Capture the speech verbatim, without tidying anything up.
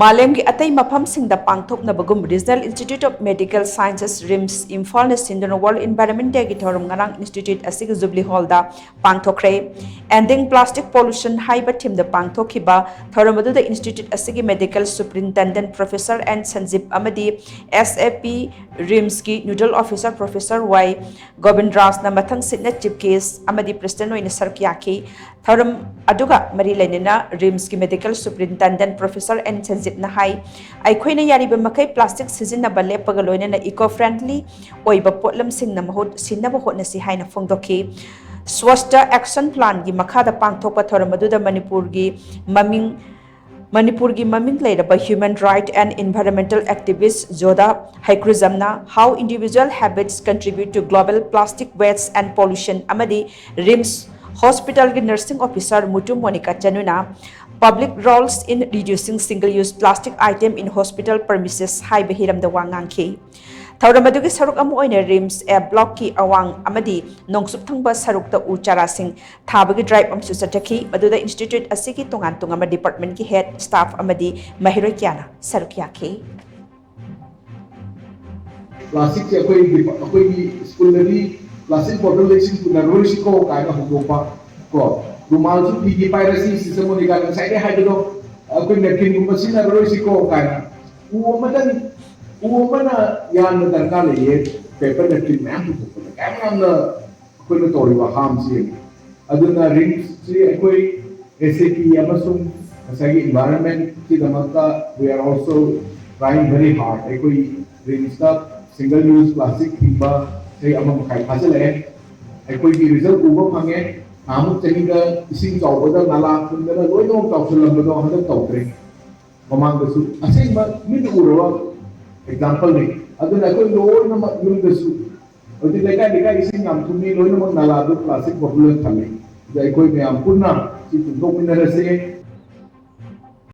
ꯃꯥꯂꯦꯝꯒꯤ ꯑꯇꯩ ꯃꯐꯝꯁꯤꯡꯗ ꯄꯥꯡꯊꯣꯛꯅꯕꯒꯨꯝ Regional Institute of Medical Sciences, RIMS, ꯏꯝꯐꯥꯜꯅ ꯁꯤꯟꯗꯨꯅ World Environment Dayꯒꯤ ꯊꯧꯔꯝ ꯉꯔꯥꯡ institute ꯑꯁꯤꯒꯤ Jubilee Hallꯗ ꯄꯥꯡꯊꯣꯛꯈ꯭ꯔꯦ꯫ Ending Plastic Pollution ꯍꯥꯏꯕ themeꯗ ꯄꯥꯡꯊꯣꯛꯈꯤꯕ ꯊꯧꯔꯝ ꯑꯗꯨꯗ institute ꯑꯁꯤꯒꯤ Medical Superintendent Professor N ꯁꯟꯖꯤꯞ ꯑꯃꯗꯤ S A P RIMSꯀꯤ Nodal Officer Professor Y Govinda ꯔꯥꯖꯅ ꯃꯊꯪ ꯁꯤꯠꯅ Chief Guest ꯑꯃꯗꯤ President ꯑꯣꯏꯅ ꯁꯔꯨꯛ ꯌꯥꯈꯤ꯫ ꯊꯧꯔꯝ ꯑꯗꯨꯒ ꯃꯔꯤ ꯂꯩꯅꯅ RIMSꯀꯤ Medical Superintendent Professor N ꯁꯟꯖꯤꯞꯅ ꯍꯥꯏ, ꯑꯩꯈꯣꯏꯅ ꯌꯥꯔꯤꯕ ꯃꯈꯩ plastic ꯁꯤꯖꯤꯟꯅꯕ ꯂꯦꯞꯄꯒ ꯂꯣꯏꯅꯅ eco friendly ꯑꯣꯏꯕ ꯄꯣꯠꯂꯝꯁꯤꯡꯅ ꯃꯍꯨꯠ ꯁꯤꯟꯅꯕ ꯍꯣꯠꯅꯁꯤ ꯍꯥꯏꯅ ꯐꯣꯡꯗꯣꯛꯈꯤ꯫ Swachhta Action Planꯒꯤ ꯃꯈꯥꯗ ꯄꯥꯡꯊꯣꯛꯄ ꯊꯧꯔꯝ ꯑꯗꯨꯗ ꯃꯅꯤꯄꯨꯔꯒꯤ ꯃꯃꯤꯡ ꯃꯅꯤꯄꯨꯔꯒꯤ ꯃꯃꯤꯡ ꯂꯩꯔꯕ human right and environmental activist ꯖꯣꯗꯥ ꯍꯩꯀ꯭ꯔꯨꯖꯝꯅ how individual habits contribute to global plastic waste and pollution ꯑꯃꯗꯤ RIMS hospitalꯒꯤ nursing officer ꯃꯨꯇꯨ ꯃꯣꯅꯤꯀꯥ ꯆꯅꯨꯅ public roles in reducing single use plastic item in hospital premises ꯍꯥꯏꯕ ꯍꯤꯔꯝꯗ ꯋꯥ ꯉꯥꯡꯈꯤ꯫ ꯊꯧꯔꯝ ꯑꯗꯨꯒꯤ ꯁꯔꯨꯛ ꯑꯃ ꯑꯣꯏꯅ RIMS A blockꯀꯤ ꯑꯋꯥꯡ ꯑꯃꯗꯤ ꯅꯣꯡꯆꯨꯞ ꯊꯪꯕ ꯁꯔꯨꯛꯇ ꯎ ꯆꯥꯔꯥꯁꯤꯡ ꯊꯥꯕꯒꯤ drive ꯑꯃꯁꯨ ꯆꯠꯊꯈꯤ꯫ ꯃꯗꯨꯗ institute ꯑꯁꯤꯒꯤ ꯇꯣꯉꯥꯟ ꯇꯣꯉꯥꯟꯕ departmentꯀꯤ head, staff ꯑꯃꯗꯤ ꯃꯍꯩꯔꯣꯏ ꯀꯌꯥꯅ ꯁꯔꯨꯛ ꯌꯥꯈꯤ꯫ Plasticꯁꯦ ꯑꯩꯈꯣꯏ ꯑꯩꯈꯣꯏꯒꯤ schoolꯗꯗꯤ plastic bottle ꯂꯩꯁꯤꯡ ꯄꯨꯅꯔꯣꯏꯁꯤꯀꯣ ꯀꯥꯏꯅ ꯍꯧꯗꯣꯛꯄ ꯀꯣ, ꯔꯨꯃꯥꯜꯁꯨ ꯐꯤꯒꯤ ꯄꯥꯏꯔꯁꯤ, Sister Monica ꯉꯁꯥꯏꯗꯩ ꯍꯥꯏꯕꯗꯣ, ꯑꯩꯈꯣꯏ napkinꯒꯨꯝꯕ ꯁꯤꯖꯤꯟꯅꯔꯔꯣꯏꯁꯤꯀꯣ ꯀꯥꯏꯅ꯫ ꯎ ꯑꯃꯗꯪ ꯎ ꯑꯃꯅ ꯌꯥꯝꯅ ꯗꯔꯀꯥꯔ ꯂꯩꯌꯦ꯫ Paper napkin ꯃꯌꯥꯝ ꯄꯨꯊꯣꯛꯄꯗ ꯀꯌꯥꯝ ꯌꯥꯝꯅ ꯑꯩꯈꯣꯏꯅ ꯇꯧꯔꯤꯕ harmꯁꯤ ꯌꯦꯡꯉꯤ꯫ ꯑꯗꯨꯅ RIMSꯁꯤ ꯑꯩꯈꯣꯏ S A P ꯑꯃꯁꯨꯡ ꯉꯁꯥꯏꯒꯤ environmentꯀꯤꯗꯃꯛꯇ we are also trying very hard꯫ ꯑꯩꯈꯣꯏ RIMSꯇ single use plastic ꯊꯤꯡꯕ ꯆꯍꯤ ꯑꯃ ꯃꯈꯥꯏ ꯐꯥꯖꯤꯜꯂꯛꯑꯦ꯫ ꯑꯩꯈꯣꯏꯒꯤ result ꯎꯕ ꯐꯪꯉꯦ꯫ ꯅꯍꯥꯟꯃꯨꯛ ꯆꯍꯤꯗ ꯏꯁꯤꯡ ꯆꯥꯎꯕꯗ ꯅꯥꯂꯥ ꯐꯨꯟꯗꯅ ꯂꯣꯏꯅꯃꯛ ꯆꯥꯎꯁꯤꯜꯂꯝꯕꯗꯣ ꯍꯟꯗꯛ ꯇꯧꯗ꯭ꯔꯦ꯫ ꯃꯃꯥꯡꯗꯁꯨ ꯑꯁꯦꯡꯕ ꯃꯤꯠꯅ ꯎꯔꯕ exampleꯅꯤ꯫ ꯑꯗꯨꯅ ꯑꯩꯈꯣꯏ ꯂꯣꯏꯅꯃꯛ ꯌꯨꯝꯗꯁꯨ ꯍꯧꯖꯤꯛ ꯂꯩꯀꯥꯏ ꯂꯩꯀꯥꯏ ꯏꯁꯤꯡ ꯌꯥꯝ ꯊꯨꯝꯃꯤ, ꯂꯣꯏꯅꯃꯛ ꯅꯥꯂꯥꯗꯨ plastic bottleꯅ ꯊꯜꯂꯤ꯫ ꯑꯗ ꯑꯩꯈꯣꯏ ꯃꯌꯥꯝ ꯄꯨꯟꯅ ꯁꯤ ꯄꯨꯊꯣꯛꯃꯤꯟꯅꯔꯁꯦ꯫